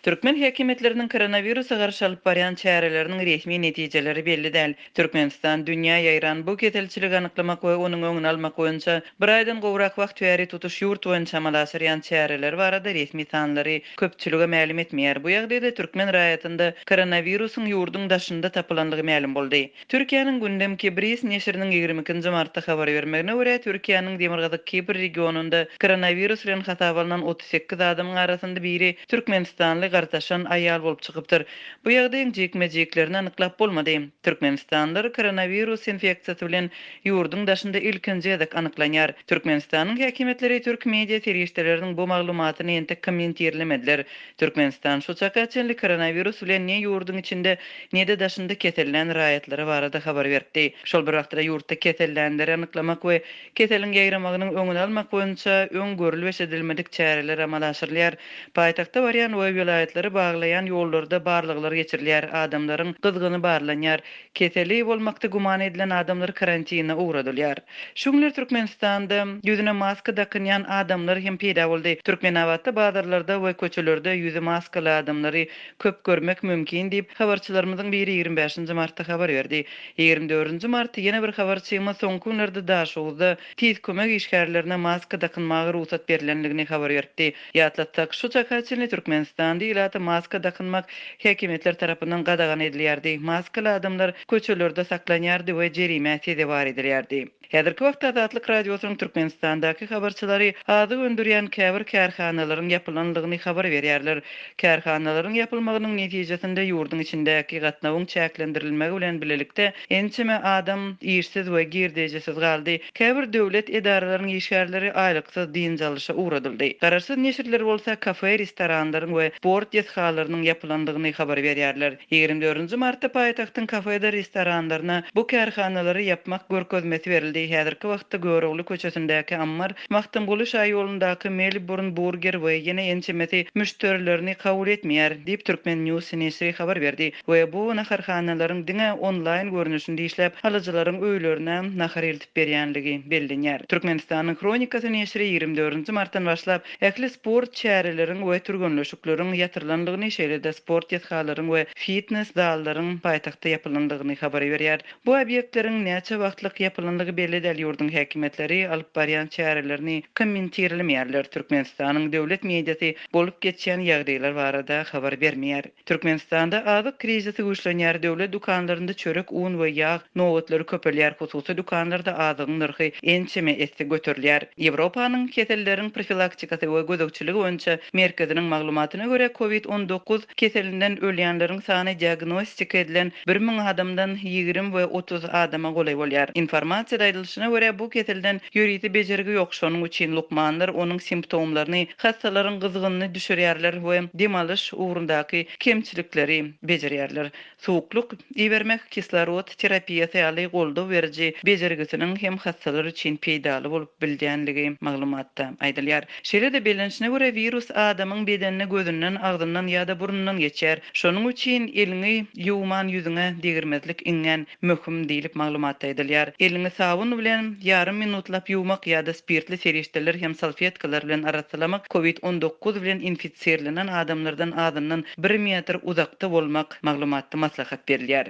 Türkmen häkimiýetleriniň koronawirusa garşy alyp barýan çäreleriniň resmi netijeleri belli däl. Türkmenistan dünýä ýaýran bu keselçiligi anyklamak we onuň öňüni almak boýunça bir aýdan gowrak wagt bäri tutuş ýurt boýunça amala aşyrýan çäreleri barada resmi sanlary köpçülige mälim etmeýär. Bu ýagdaýda türkmen raýatynda koronawirusyň ýurduň daşynda tapylandygy mälim boldy. Türkiýäniň Gündem Kibris neşiriniň 22 nji martda habar bermegine görä, Türkiýäniň Demirgazyk Kipr regionynda koronawirus bilen hasaba alnan 38 adamyň arasynda biri türkmenistanly gartaşan aýal bolup çykypdyr. Bu ýagdaýyň jikme-jiklerini anyklap bolmady. Türkmenistanlylar koronawirus infeksiýasy bilen ýurduň daşynda ilkinji gezek anyklanýar. Türkmenistanyň häkimiýetleri türk media serişdeleriniň bu maglumatyny entek kommentirlemediler. Türkmenistan şu çaka çenli koronawirus bilen ne ýurduň içinde, ne-de daşynda kesellän raýatlary barada habar beripdi. Şol bir wagtda ýurtda kesellänleri anyklamak we keseliň ýaýramagynyň öňüni almak boýunça öň görlüp-eşidilmedik çäreler amala aşyrylýar. Paýtagta barýan we welaýatlary baglaýan ýollarda barlaglar geçirilýär, adamlaryň gyzgyny barlanýar, Keseli bolmakda güman edilen adamlar karantine ugradylýar. Şu günler Türkmenistanda ýüzüne maska dakynýan adamlar hem peýda boldy. Türkmenabatda bazarlarda we köçelerde ýüzi maskaly adamlary köp görmek mümkin diýip, habarçylarymyzyň biri 25 nji martda habar berdi. 24 nji mart ýene bir habarçymyz soňky günlerde Daşoguzda Tiz kömek işgärlerine maska dakynmaga rugsat berlendigini habar beripdi. Ýatlatsak, şu çaka çenli Türkmenistanda ilata maska dakynmak häkimiýetler tarapyndan gadagan edilýärdi, maskaly adamlar köçelerde saklanýardy we jerimä sezewar edilýärdi. Häzirki wagtda Azatlyk Radiosynyň Türkmenistandaky habarçylary azyk öndürýän käbir kärhanalaryň ýapylandygyny habar berýärler. Kärhanalaryň ýapylmagynyň netijesinde ýurduň içindäki gatnawyň çäklendirilmegi bilen bilelikde ençeme adam işsiz we girdejisiz galdy. Käbir döwlet edaralaryň işgärleri aýlyksyz dynç alyşa ugradyldy. Garaşsyz neşirler bolsa kafe, restoranlaryň we sport desgalarynyň ýapylandygyny habar berýärler. 24 nji martda paýtagtyň kafedir restoranlaryna bu kärhanalary ýapmak görkezmesi berildi. Häzirki wagtda Görogly köçesindäki Ammar, Magtymguly şaýolundaky Melburn Burger we ýene ençemesi müşderilerini kabul etmeýär, diýip, Turkmen. News neşiri habar berdi we bu naharhanalaryň diňe onlaýn görnüşinde işläp, alyjylaryň öýlerine nahar eltip berýänligi bellenýär. Türkmenistanyň Hronikasy neşiri 24 nji martdan başlap, ähli sport çäreleriň we türgenleşikleriň ýatyrylandygyny, şeýle-de sport desgalaryň we fitnes zallaryň paýtagtda ýapylandygyny habar berýär. Bu obýektleriň näçe wagtlyk ýapylandygy belli däl, ýurduň häkimiýetleri alyp barýan çärelerini kommentirlemeýärler, Türkmenistanyň döwlet mediasy bolup geçýän ýagdaýlar barada habar bermeýär. Türkmenistanda azyk krizisi güýçlenýär, döwlet dükanlarynda çörek, un we ýag nobatlary köpelýär, hususy dükanlarda azygyň nyrhy ençeme esse göterilýär. Ýewropanyň keselleriň profilaktikasy we gözegçiligi boýunça merkeziniň maglumatyna görä, covid 19 keselinden ölýänleriň sany diagnostika edilen 1000 adamdan 20 we 30 adama golaý bolýar. Informasiýada aýdylyşyna görä, bu keselden ýörite bejergi ýok, şonuň üçin lukmanlar onuň simptomlaryny, hassalaryň gyzgynyny düşürýärler we dem alyş ugrundaky kemçilikleri bejerýärler. Suwuklyk ibermek, kislorod terapiýasy ýaly goldaw beriji bejergisiniň hem hassalar üçin peýdaly bolup bilýänligi maglumatda aýdylýar. Şeýle-de bellenişine görä, wirus adamyň bedenine gözünden, agzyndan ýa-da burnundan geçýär. Şonuň üçin eliňi ýuwman ýüzüňe degirmezlik iňňän möhüm diýlip maglumatda aýdylýar. Eliňi sabyn bilen ýarym minutlap ýuwmak ýa-da spirtli serişdeler hem salfetkalar bilen arassalamak covid 19 bilen infisirlenen adamlardan azyndan bir metr uzakda bolmak maglumatda maslahat berilýär.